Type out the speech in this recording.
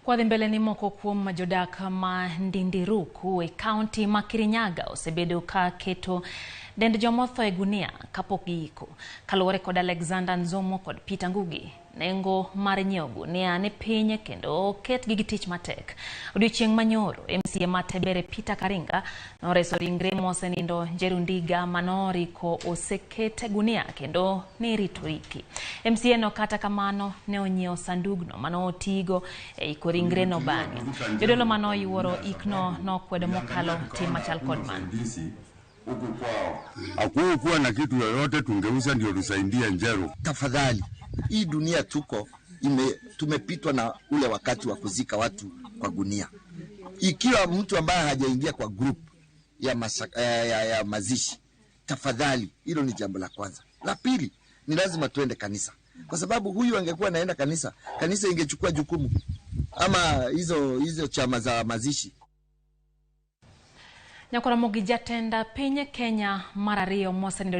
Kwadhi mbele ni moko kuom jodak ma Ndindiruku e kaunti ma Kirinyaga osebedo ka keto dend jomotho e gunia kapok giiko. Kaluwore kod Alexander Nzomo kod Peter Ngugi, nengo mar nyiewo gunia ni piny kendo oketgi gi tich matek. Odiochieng' manyoro, MCA ma Tebere Peter Karinga noreso ringre mosenindo Njeru Ndiga manoriko oseket e gunia kendo nirito iki. MCA no kata kamano ne onyiewo sandugno manotigo e iko ringreno bang'e. Jodolo manoyuoro ikno nokwedo mokalo tim machal kod mano. Hakukuwa na kitu yoyote tungeuza ndio tusaidie Njeru. Tafadhali, hii dunia tuko tumepitwa na ule wakati wa kuzika watu kwa gunia. Ikiwa mtu ambaye hajaingia kwa group ya mazishi, tafadhali, hilo ni jambo la kwanza. La pili, ni lazima tuende kanisa, kwa sababu huyu angekuwa anaenda kanisa, kanisa ingechukua jukumu ama hizo chama za mazishi. Nyakora Mogi jatend piny Kenya mar ariyo mosenindo.